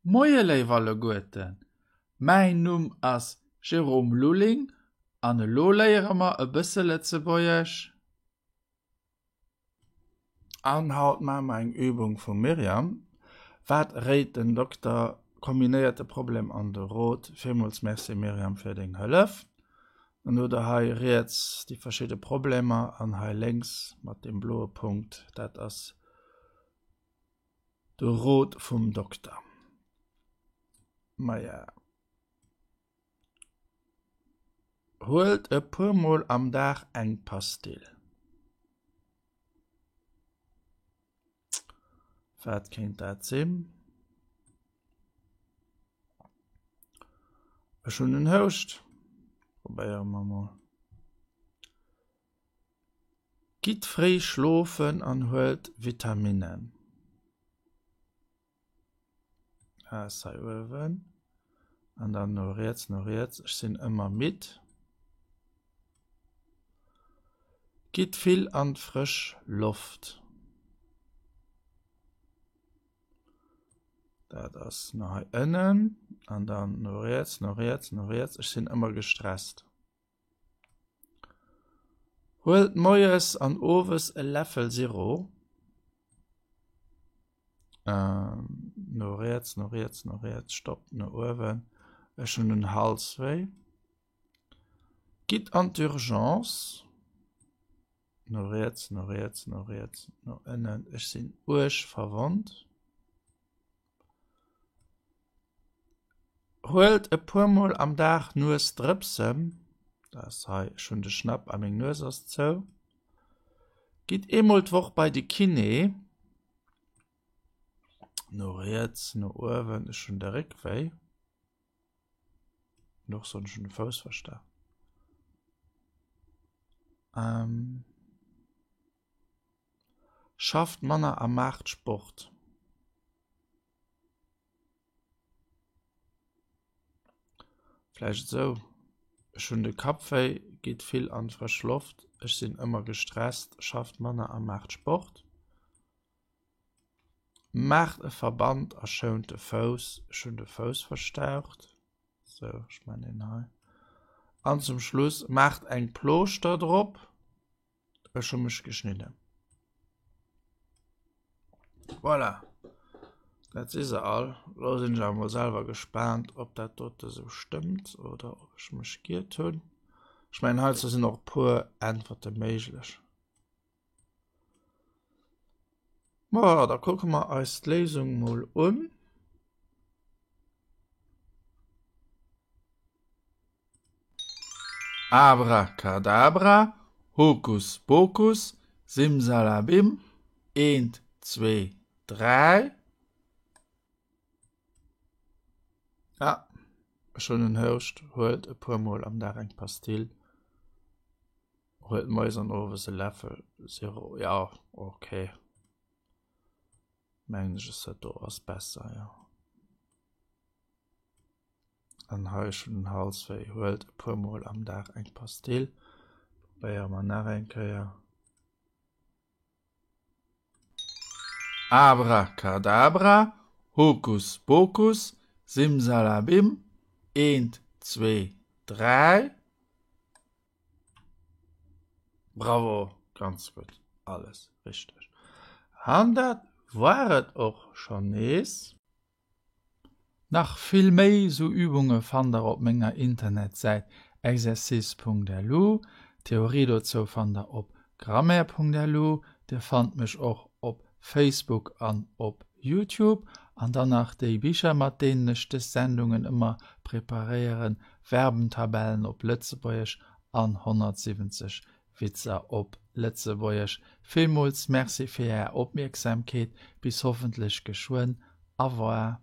Moie léif alleguerten, mäin Numm ass Jérôme Lulling an elo léiere mer e bësse Lëtzebuergesch. An haut maache mer eng Übung vum Myriam. Wat réit den Dokter? Kombinéiert de Problem an de Rot. Villmools Merci Myriam fir deng Hëllef. Dann hutt der hei riets déi verschidde Problemer an hei lénks mat deem bloe Punkt, dat ass De Rot vum Dokter. Maja. Huelt e puer Mol am Dag eng Pastill. Wat kéint dat sinn? Ech hunn en Houscht. Probéiere mer mol. Gitt fréi schlofen an huelt Vitaminnen. Ass hei uewen. An dann no riets, no riets. Ech sinn ëmmer midd. Gitt vill an d'frësch Loft. Dat ass no hei ënnen. An dann no riets, no riets, no riets. Ech sinn ëmmer gestresst. Huelt moies an owes e Läffel Sirop. No riets, no riets, no riets, stopp, no uewen. Ech hunn en Halswéi. Gitt an d'Urgence. No riets, no riets, no riets, no ënnen. Ech sinn uerg verwonnt. Huelt e puer Mol am Dag Nuesdrëpsen, dat ass hei, ech hunn de Schnapp a meng Nues ass zou. Gitt eemol d'Woch bei de Kiné. No riets, no uewen, ech hunn de Réck wéi. An och soen, ech hunn de Fouss verstach. Schafft manner a maacht Sport. Vläicht esou, Ech hunn de Kapp wéi, gitt vill an d'frësch Loft, ech sinn ëmmer gestresst, schafft manner a maacht Sport. Maacht e Verband a schount de Fouss, ech hunn de Fouss verstaucht, sou, ech man deen hei. An zum Schluss, maacht eng Plooschter drop. Ech hu mech geschnidden. Voilà. Dat si se all. Lo sinn ech awer mol selwer gespaant, ob dat dote sou stëmmt oder ob ech mech giert hunn. Ech mengen heizou sinn och e puer Äntwerte méiglech. Ma da kucke mer eis d'Léisung mol un. Abracadabra, Hokus Pokus, Simsalabim, eent, zwee, dräi. Ah, ech hunn en Houscht. Huelt e puer Mol am Dag eng Pastill. Huelt moies an owes e Läffel Sirop. Jo, okay. Mengen ech, ass dat do ass besser, jo. An hei ech hunn den Hals wéi, huelt e puer mol am Dag eng Pastill. Probéiere mer nach eng Kéier. Abracadabra, Hokus Pokus, Simsalabim, eent, zwee, dräi. Bravo, ganz gutt, alles richteg. An dat war et och schonn nees. Nach vill méi sou Übunge fannt der op menger Internetsäit exercice.lu. D'Theorie dozou fannt der op grammaire.lu. Dir fannt mech och op Facebook an op Youtube. An dann nach déi Bicher mat deenen ech des Sendungen ëmmer preparéieren, Verbentabellen op Lëtzebuergesch an 170 Witzer op Lëtzebuergesch. Villmools Merci fir Är Opmierksamkeet. Bis hoffentlech geschwënn. Au revoir.